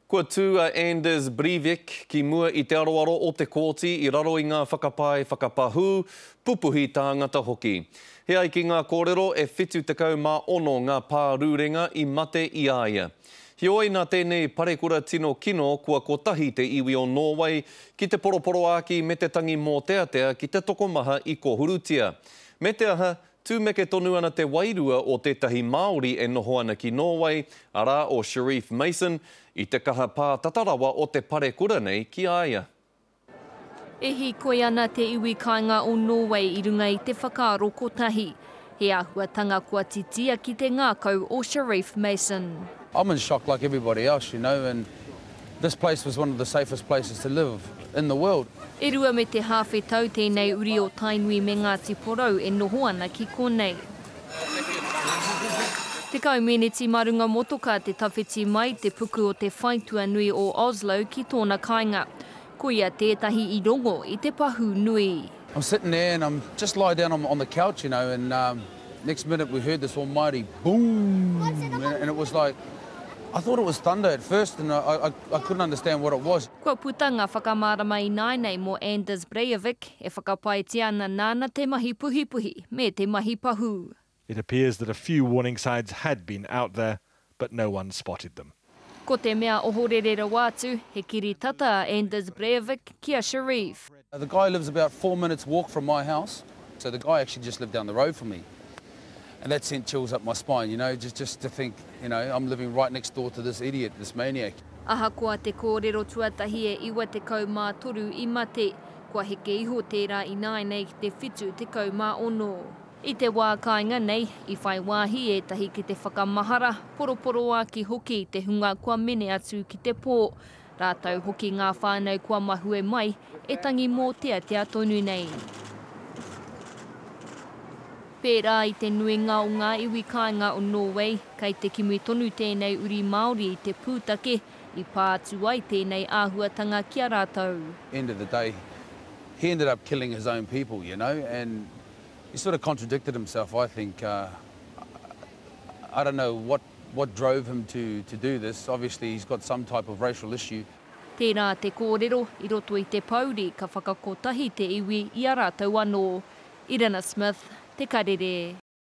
Kua tū a Anders Breivik ki mua i te aroaro o te kōti i raro i ngā whakapae whakapahū, pupuhi tāngata hoki. He ai ki ngā kōrero e 76 ngā pārurenga i mate i a ia. Heoi nā tēnei parekura tino kino kua kotahi te iwi o Nōwei ki te poroporoāki me te tangi mōteatea ki te tokomaha i kōhurutia. Me te aha, Tumeke tonu ana te wairua o tētahi Māori e noho ana ki Nōwei, arā, o Sharif Mason, i te kaha pātata rawa o te parekura nei ki a ia. E hīkoi ana te iwi kāinga o Nōwei i runga i te whakaaro kotahi, he āhuatanga kua titia ki te ngākau o Sharif Mason. I'm in shock like everybody else, you know, and this place was one of the safest places to live in the world. E rua me te hāwhe tau tēnei uri o Tainui me Ngāti Porou e noho ana ki konei. 10 meneti mā runga motoka te tawhiti mai te puku o te whaitua nui o Oslo ki tōna kāinga. Ko ia tētahi i rongo i te pahū nui. I'm sitting there and I'm just lie down on, on the couch, you know, and um, next minute we heard this almighty boom, and, and it was like, I thought it was thunder at first and I, I, I couldn't understand what it was. Kua puta ngā whakamārama ināianei mō Anders Breivik e whakapaetia ana nāna te mahi puhipuhi me te mahi pahū. It appears that a few warning signs had been out there, but no one spotted them. Ko te mea ohorere rawa atu, he kiritata a Anders Breivik ki a Sharif. The guy lives about four minutes walk from my house, so the guy actually just lived down the road from me. And that sent chills up my spine, you know, just, just to think, you know, I'm living right next door to this idiot, this maniac. Ahakoa te kōrero tuatahi e 93 i mate, kua heke iho tērā ināianei ki te 76. I te wā kāinga nei, i whai wāhi ētahi ki te whakamahara, poroporoāki hoki i te hunga kua mene atu ki te pō, rātou hoki ngā whānau kua mahue mai, e tangi mōteatea tonu nei. Pērā i te nuinga o ngā iwi kāinga o Nōwei, kei te kimi tonu tēnei uri Māori i te pūtake i pā atu ai tēnei āhuatanga ki a rātou. End of the day, he ended up killing his own people, you know, and he sort of contradicted himself, I think. Uh, I don't know what, what drove him to, to do this. Obviously, he's got some type of racial issue. Tērā te kōrero, i roto i te pouri ka whakakotahi te iwi i a rātou anō. Irina Smith, Te Karere.